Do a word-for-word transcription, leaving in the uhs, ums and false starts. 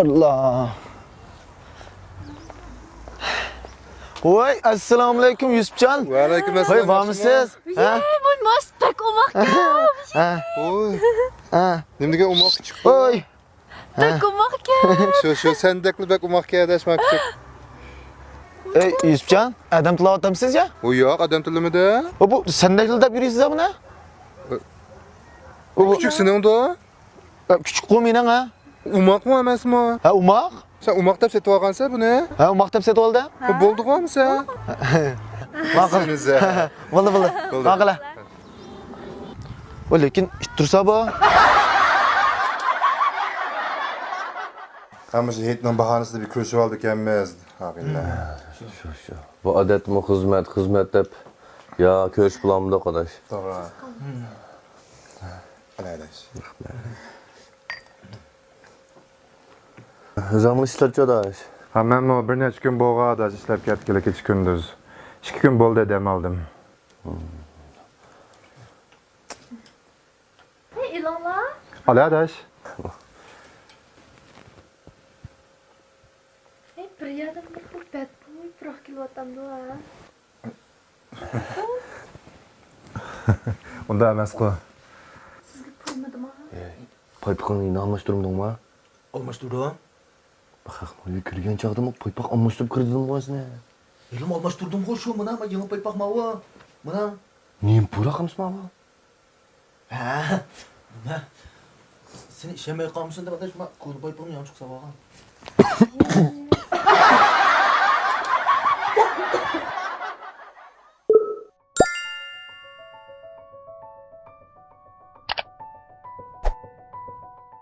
ئەستەغپىرۇللا. ۋاي، ئەسسالامۇئەلەيكۇم، يۈسۈپجان. ۋەئەلەيكۇم ئەسسالام. ۋاي، بارمۇسىز؟ ھە؟ ۋاي، ماس بەك ئوماق. ھە؟ ھە؟ نېمە دېگەن ئوماق كىچىك. ۋاي. بەك ئوماقكەن. شۇ، شۇ، سەندەكلا بەك ئوماقكەن، ئاداش، ما كىچىك. ئەي، يۈسۈپجان، ئادەم تىللاۋاتامسىز يا؟ ئۇ ياق، ئادەم تىللىمىدى. ئۇ، بۇ سەندەكلا دەپ يۈرىسىز يا بۇنى؟ ئۇ، بۇ كىچىك سېنىڭدۇ؟ ئە، كىچىكقۇ مېنىڭ، ھە؟ ئوماقمۇ ئەمەسمۇ؟ ھە، ئوماق. سەن ئوماق دەپ سېتىۋالغانسەن بۇنى؟ ھە، ئوماق دەپ سېتىۋالدىم. ئۇ بولدىغۇ ئەمىسە؟ ماقۇل. بولدى، بولدى. ماقۇل. ۋە لېكىن ئىت تۇرسا بۇ. ھەممە شۇ ھېيتنىڭ باھانىسىدا بىر كۆرۈشۈۋالىدىكەنمىز. شۇ، شۇ. بۇ ئادەتتىمۇ خىزمەت، خىزمەت دەپ يا كۆرۈشۈپ بولامدۇق، ئاداش؟ توغرا. ئەلەيدەش. ئۆزۈڭنىڭ ئىشلىرىچۇ، ئاداش؟ ھا، مەنمۇ بىر نەچچە كۈن بولغان، ئاداش، ئىشلەپ كەتكىلى كېچە كۈندۈز. ئىككى كۈن بولدى دەم ئالدىم. ھەي، ئېلىڭلار. ئالە، ئاداش. ھەي، بىر يەردىن بىر خىل بەتبۇي پۇراق كېلىۋاتامدۇ، ھە؟ ئۇنداق ئەمەسقۇ. سىزگە پۇرىمىدىما؟ ئەي، پايپىقىڭنى يەنە ئالماشتۇرمىدىڭما؟ ئالماشتۇردۇم. باخ، مانا كىرگەن چاغدىمۇ پايپاق ئالماشتۇرۇپ كىر دېدىمغۇ سېنى. ھېلىمۇ ئالماشتۇردۇمغۇ شۇ، مانا، مانا يېڭى پايپاق ماۋۇ. مانا. نېمە پۇراق ئەمىسە ماۋۇ؟ ھە. مانا. سېنى ئىشەنمەي قالمىسۇن دەپ، ئاداش، ما كونا پايپاقنى يانچۇق ساۋالغان.